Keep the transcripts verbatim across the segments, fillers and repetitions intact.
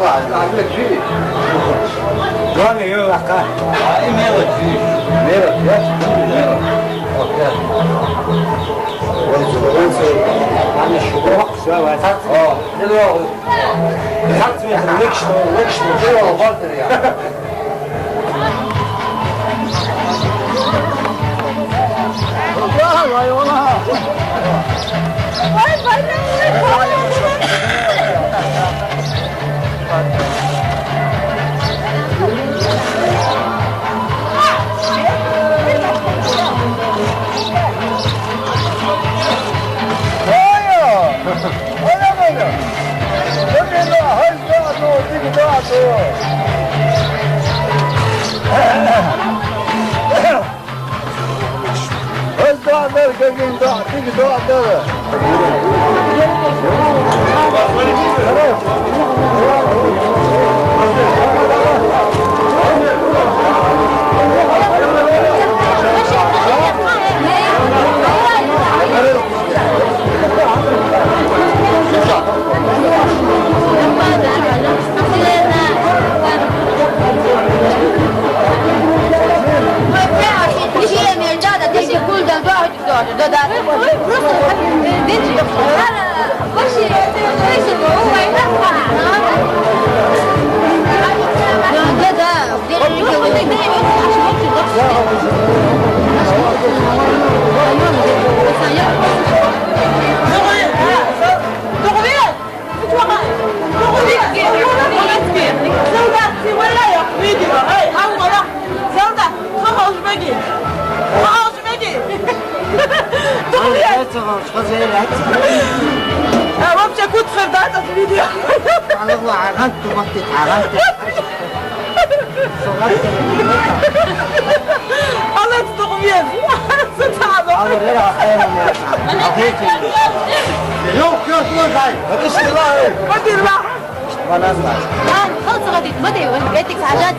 Lá, lá, meu filho. Joga aí, lá, cara. Aí, meu filho. Meu, Deus, meu. Ó, de novo. Ó, de novo. Olha, olha, olha. Ăsta merge din da, din da, da. Вообще, кут хердатас видео. Алла арган тумакти таран. Алла тумакти. Алла, алла, алла. Yok, yok, yok, hayır. Bakıştılar. Bakın lan. Ан, хал цагаан дит, мөдөө, этик сажаат.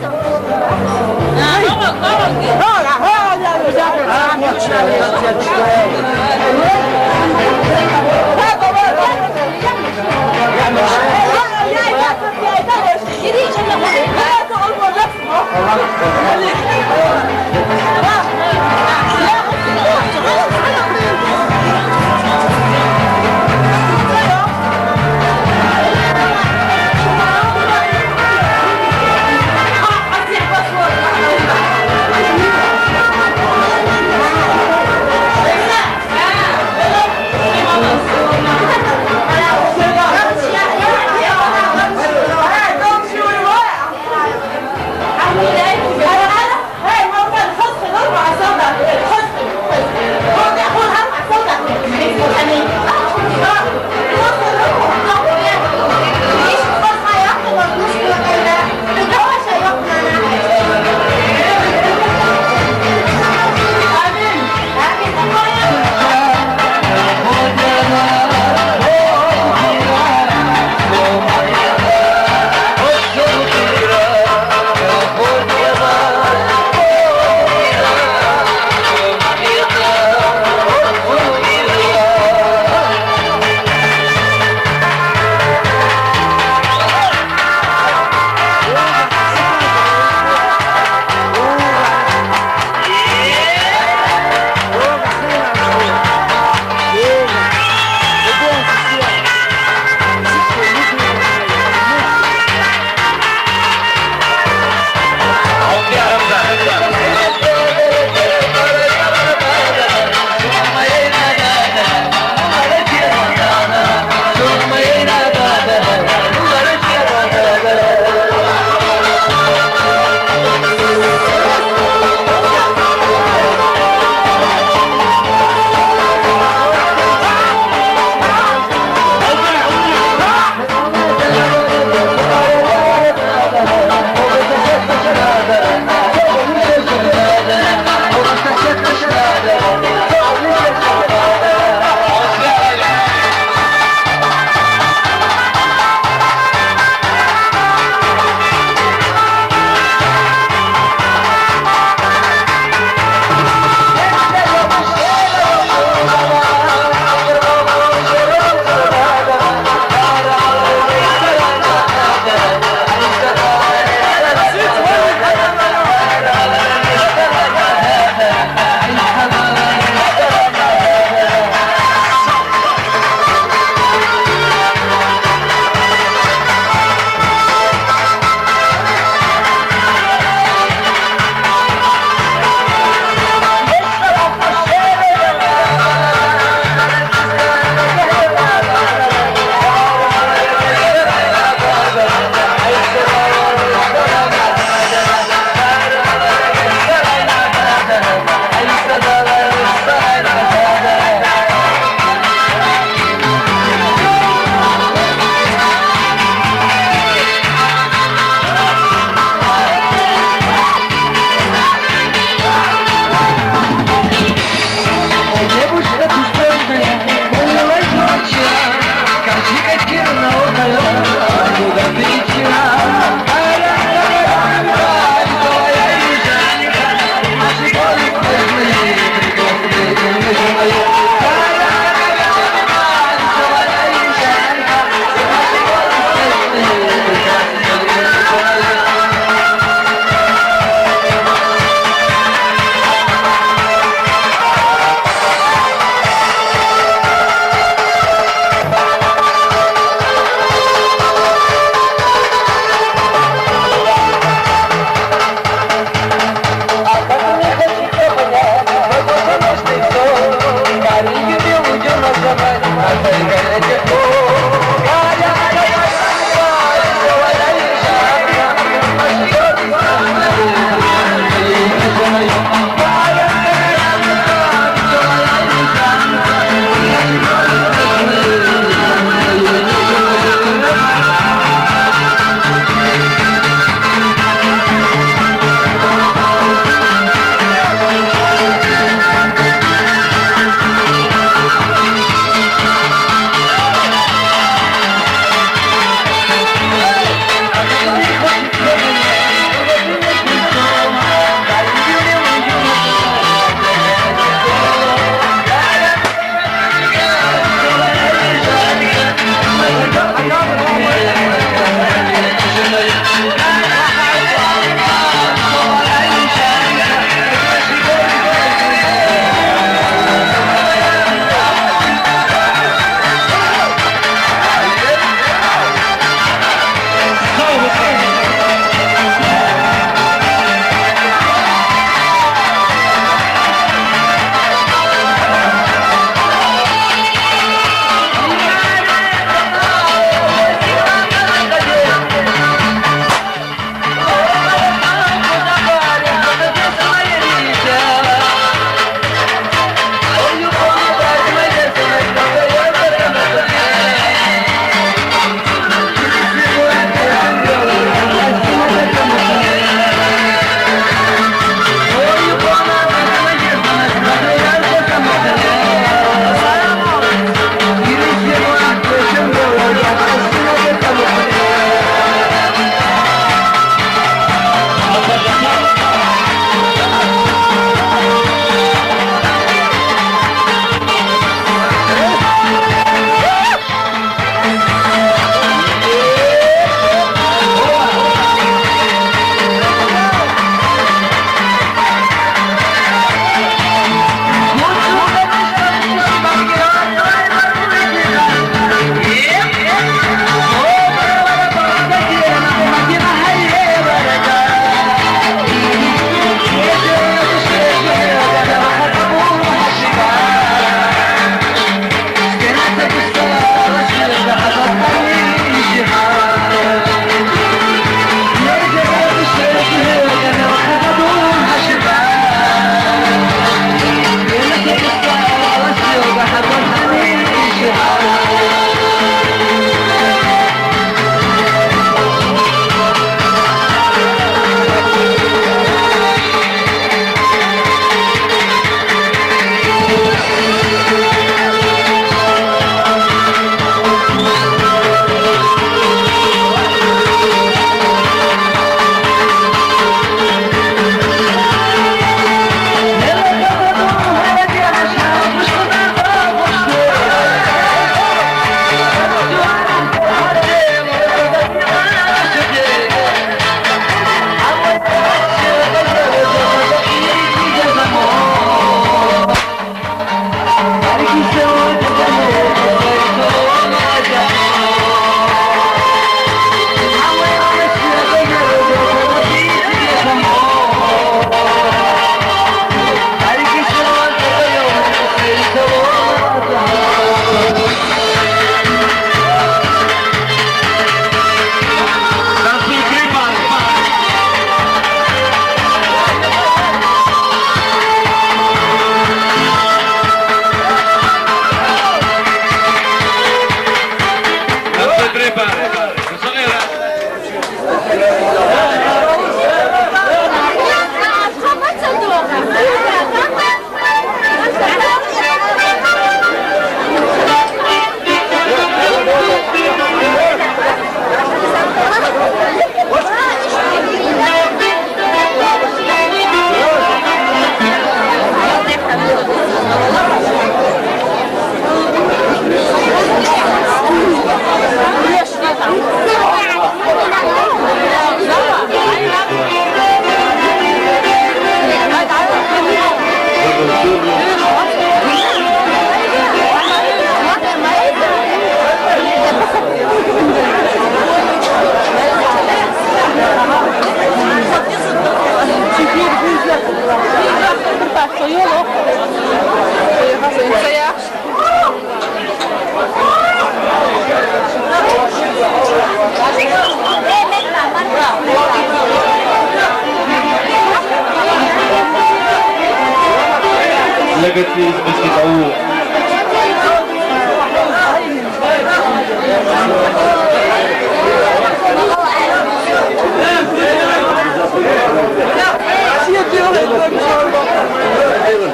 Дагатиз миски тау.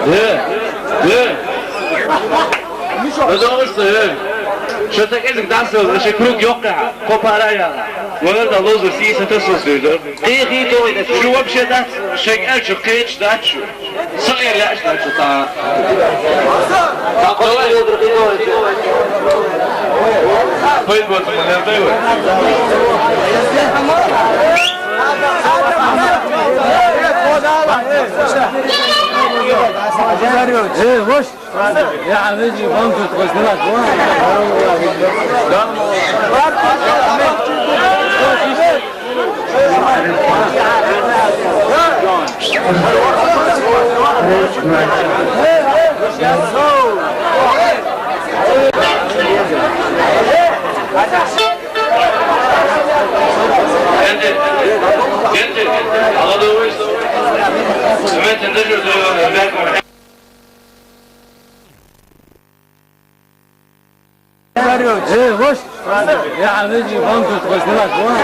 Э, э. Потому что, э, что так это даст, что круг ёкка, копарая. Вот это лозу си сатасус, да? Ты хитовый, да? Что вообще даст? Шек, а что, кэч, да, что? Саер лач, да, что та. Та, давай, Пётр, ты говоришь. Пойдём, мы не знаем. Э, вот. Я, а вы же вам тут возьмёт, вот. Да. Endi, endi, Anadolu Üniversitesi. Э, вот. Я, а вы же вам тут возьмёт, вот.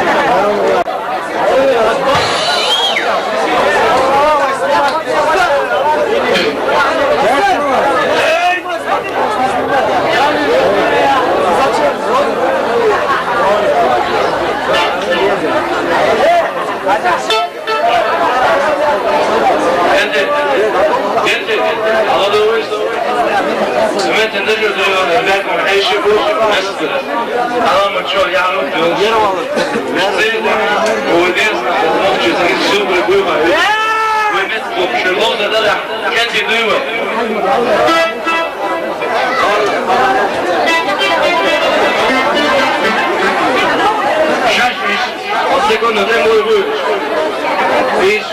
Endi, endi, Anadolu Üniversitesi. Hürmetli de gözü, Ömer Kur'an, eşi bu, nasıl? Tamam mı? Çok yağmur diyor. Yer alalım. Siz, o, ne, çok güzel, super, buyurun. Hürmet, çok şey olsa da, kendi duyma. Şaşmış. Секунду, не мой вы. Видишь?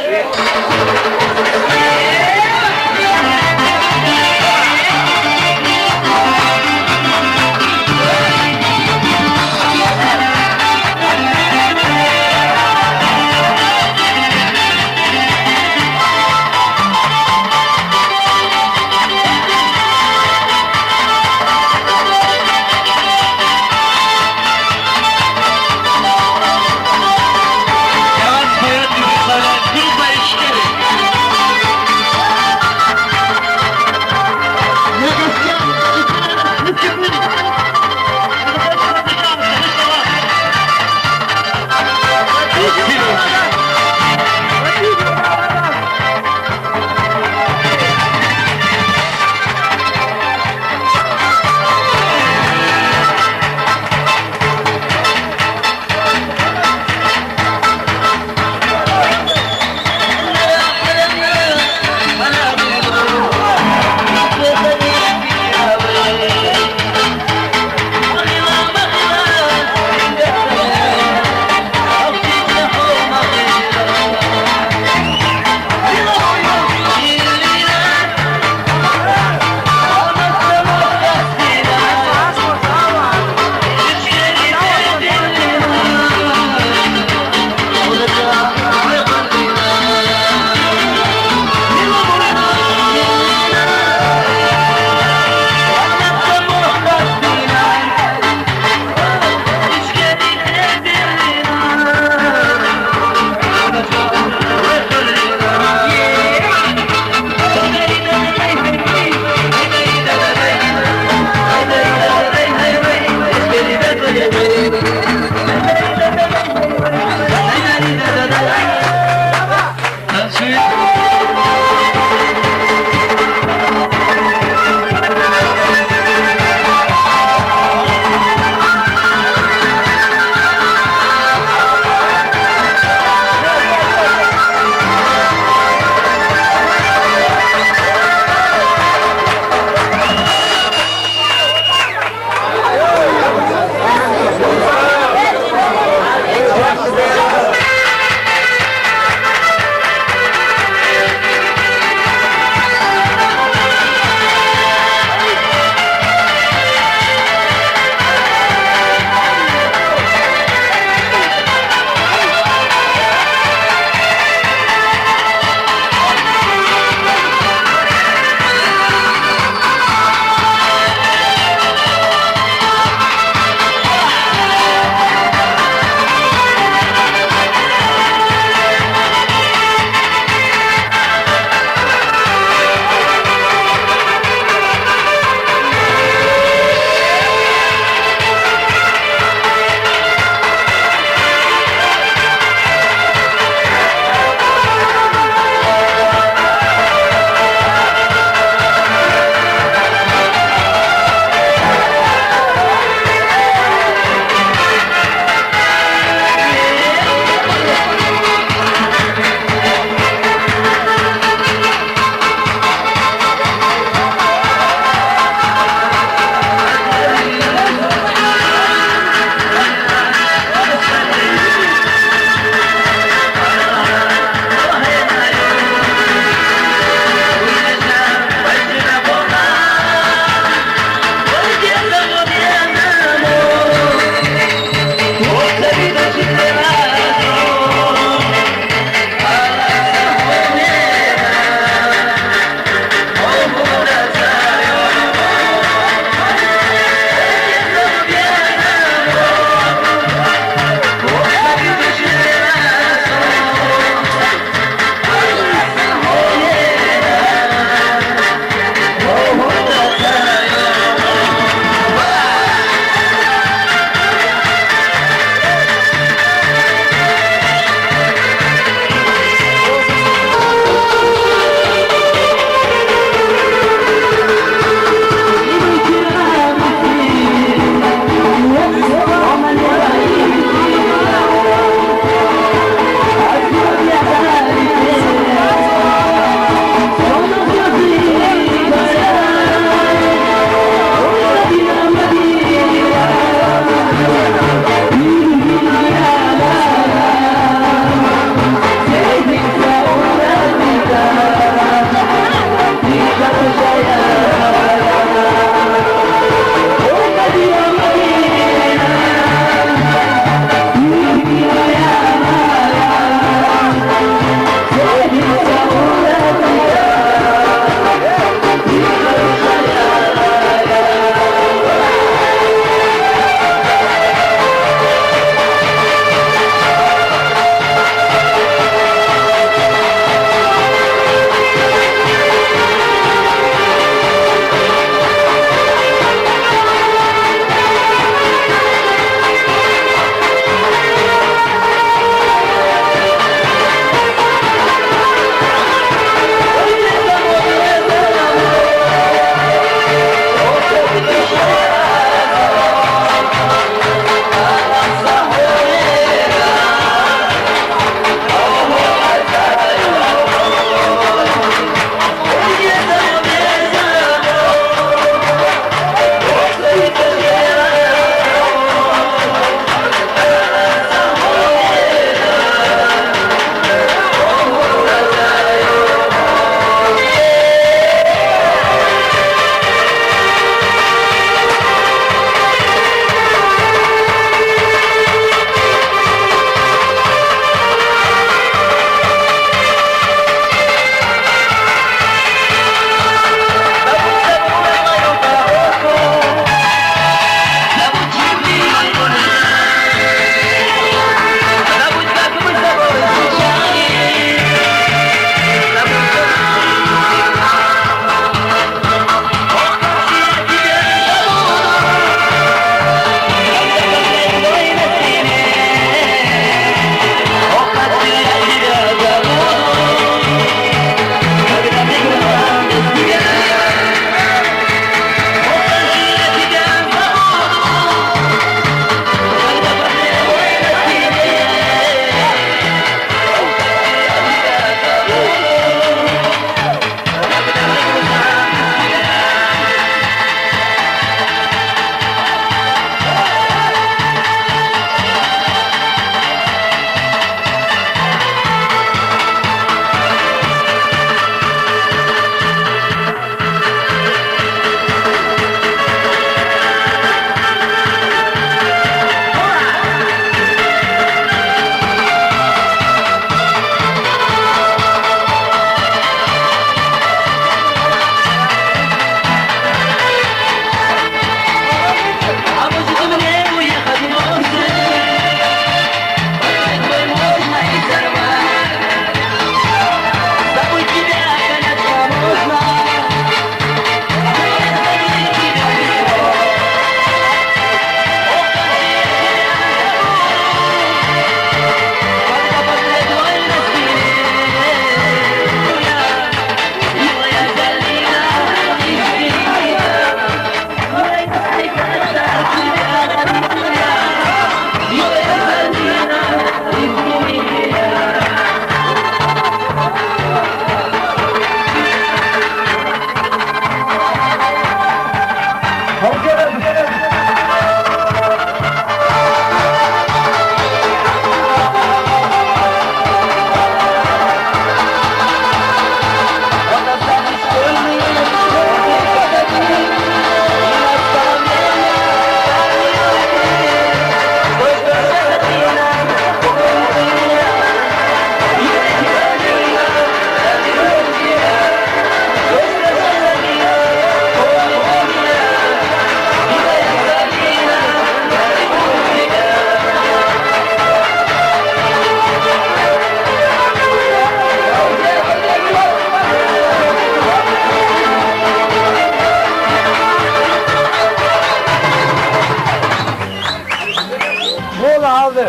Бола хьалда.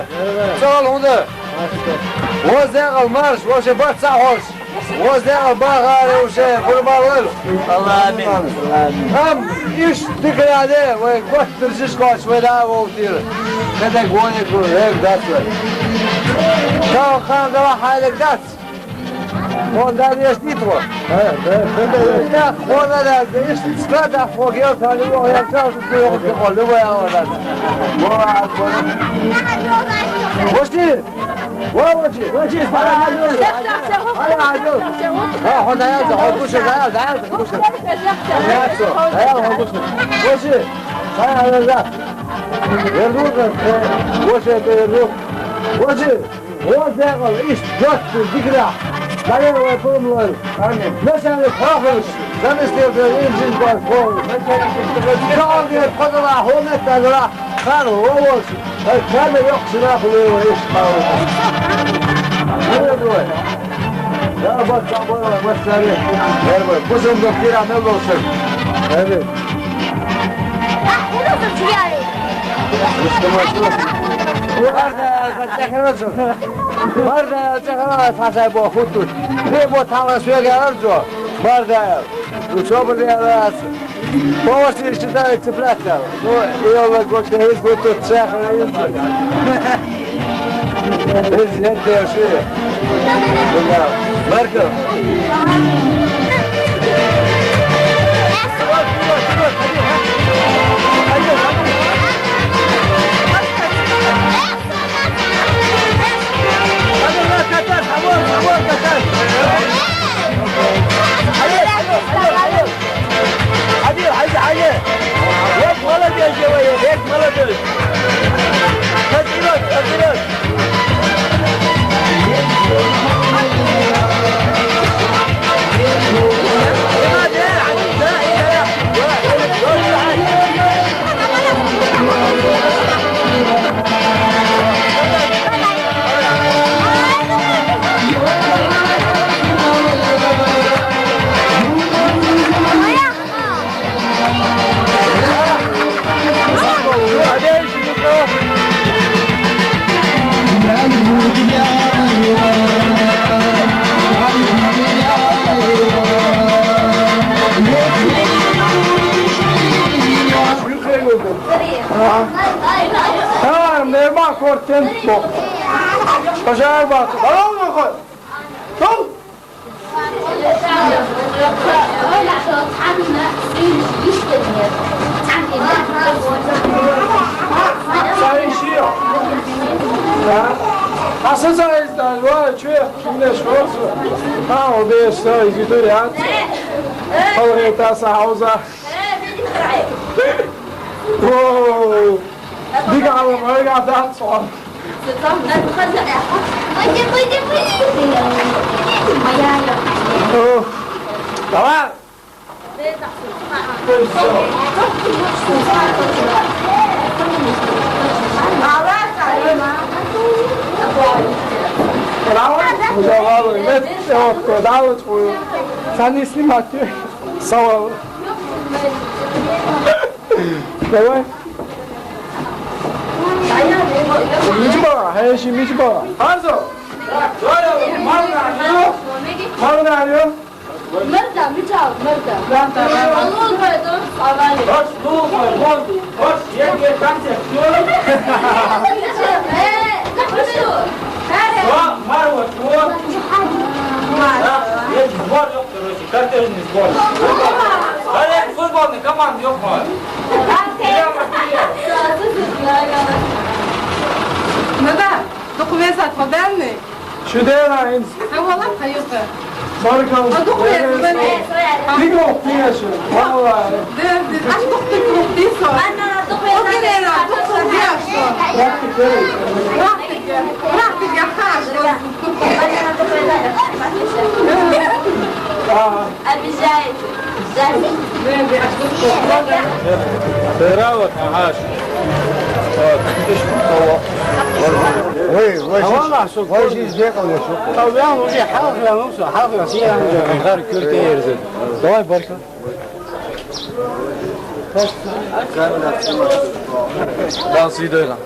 Цӏал хьунда. Ваза декъал марш, ваше барт ца хьош. Ваза декъал бахаре ваше, пурмалвел. Аллах амин. Ам, иш дикаде, вай гвахтыр шиш квач, вай да волтир. Кадак воне ку, рев дац вай. Тау хан дала хайлак дац. Вон да еш нитво. Да, вон да еш скада, вон я тани, вон я чал, вон я вон. Вошти! Во, вошти, вошти, пара хадо. Пара хадо. А, хо да я, хо куша да, да, куша. Да, хо куша. Вошти! Пара хадо. Вернуться, вошти, вернуться. Вошти! Ваза декъал, иш, гвахтыр, дикра. Дале вай пурмалвел. Амин. Нашани хахыш, заместитель, инжин бар, хо. Калгер, подала, хонет, дала. Хар, овош. Ай, каме ёх, шина, хуле, иш, хау. Хуле, бой. Я, бат, бат, бат, бат, сари. Бер, бой. Бузум, доктор, амел болсун. Амин. Барда, чакарасо. Барда, чакарасо, фасай бо хутут. Бе бо тала сёгярзо. Барда. Ну, что бы я раз? Помощь не считаю цыплята. Ну, и он вот, вот, вот, вот, вот, вот. Президент Дэши. Марко. Молодец, молодец. Вперёд, вперёд. Tamam, Neriman korkten bok. Başar bak. Tamam mı? Tamam. Asıl sayısından var, çöp, kimde şorsu. Ha, o beş sayı, güdür ya. Kalır, tasa, hauza. Wow. Diga, ama, öyle, daha sonra. Oh. Давай. Браво. Уже валу, нет, вот, дал, сани снимать. Слава. Давай. Мичи бала, хаяши мичи бала. Азо. Марна, марна. Мырда, мичал, мырда. Алон, поэтому, авали. Хош, ну, хош, хош, я тебе концерт. Э, как ты что? Марва, что? Да, я сбор, короче, картежный сбор. Олег, футбольный команда, ёпма. Ну да, документ подальный. Шудера инс. А вала хайота. Баркал. А документ. Диго пиеш. Вала. Дер, дер. Аш документ, документ. Ана документ. Окей, документ. Практика. Практика, практика, хаш. Обижает. Браво, ага. Ой, ой, ой, здесь, здесь, здесь. Давай, Барка. Dans videoyla.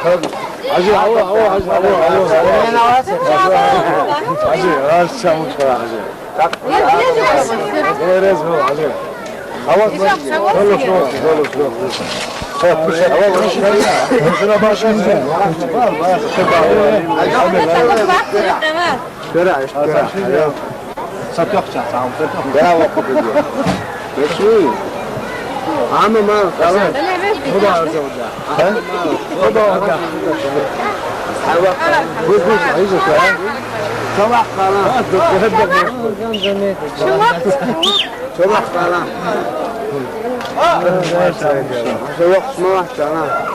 Хьажи, алло, алло, хьажи, алло, алло. Хьажи, раз чамуш кара, хьажи. Э, раз, алло, хьажи. Алло, алло, алло, алло. Сатёк ча, сам сатёк. Да, вот это. Пошли. А ну, мама, давай. Куда уже? А? Куда уже? Вы, вы, а, видишь, а? Салат, салат. Салат, салат. Салат, салат.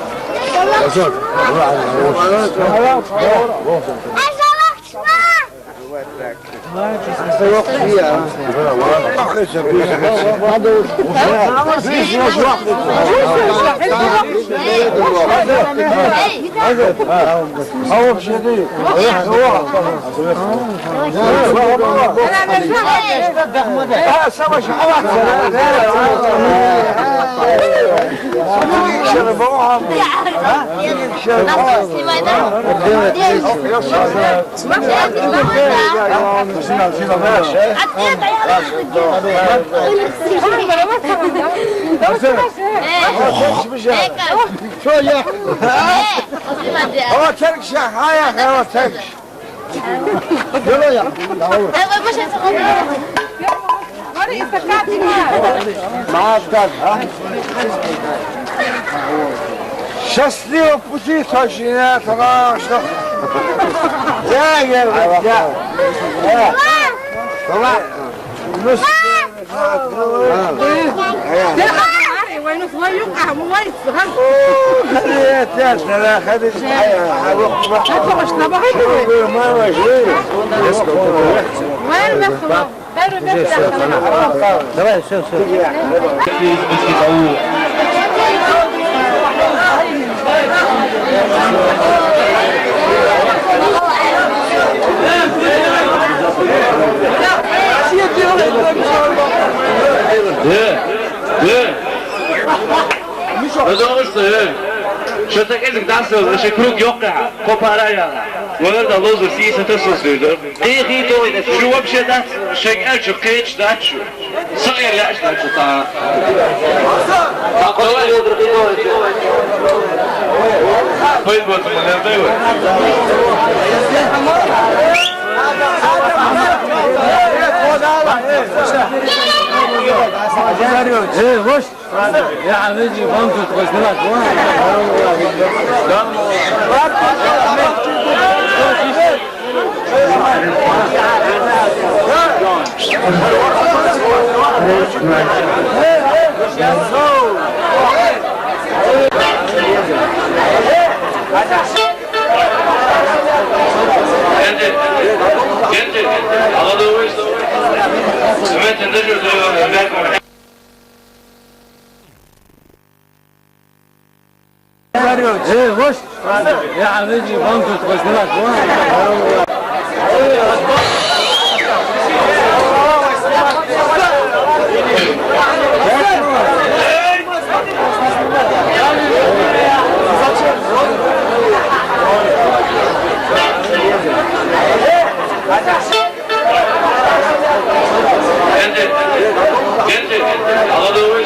Что я? Ава терк ша, ая, ава терк. Давай, давай. Маштар, а? Счастливого пути, точно, хорошо. Я, я, я. Давай. Ну, давай, все, все. Э, э. Пожалуйста, э. Что так это дасыл, вообще круг ёкка, копарая. Валерда лозу си сатасыл сюда. Ты хи то это. Что вообще да? Шек а что кеч да что? Саер я что что та. Та кого я другой то это. Пойдёт, мы не знаем. Э, вот. Я, видишь, вам тут возьмёт, вот. Geldi. Geldi. Алло, добрый. Светин, даже, э, Э, вот. Я, видишь, вам тут возьмёт, вот. Geldi. Geldi. Anadolu.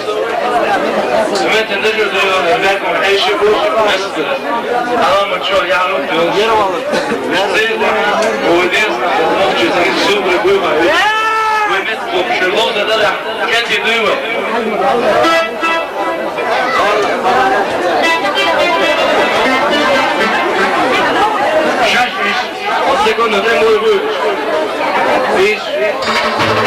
Svet, ne diyor? Rüzgar, her şey bu. Nasıl? Tamam mı? Çok yanlış. Yer var. Молодец. Супер, бывает. Вы метку шерлоза, да, да. Кенди, дуйма. Шаш, шаш. Секунду, не мой вы. Видишь?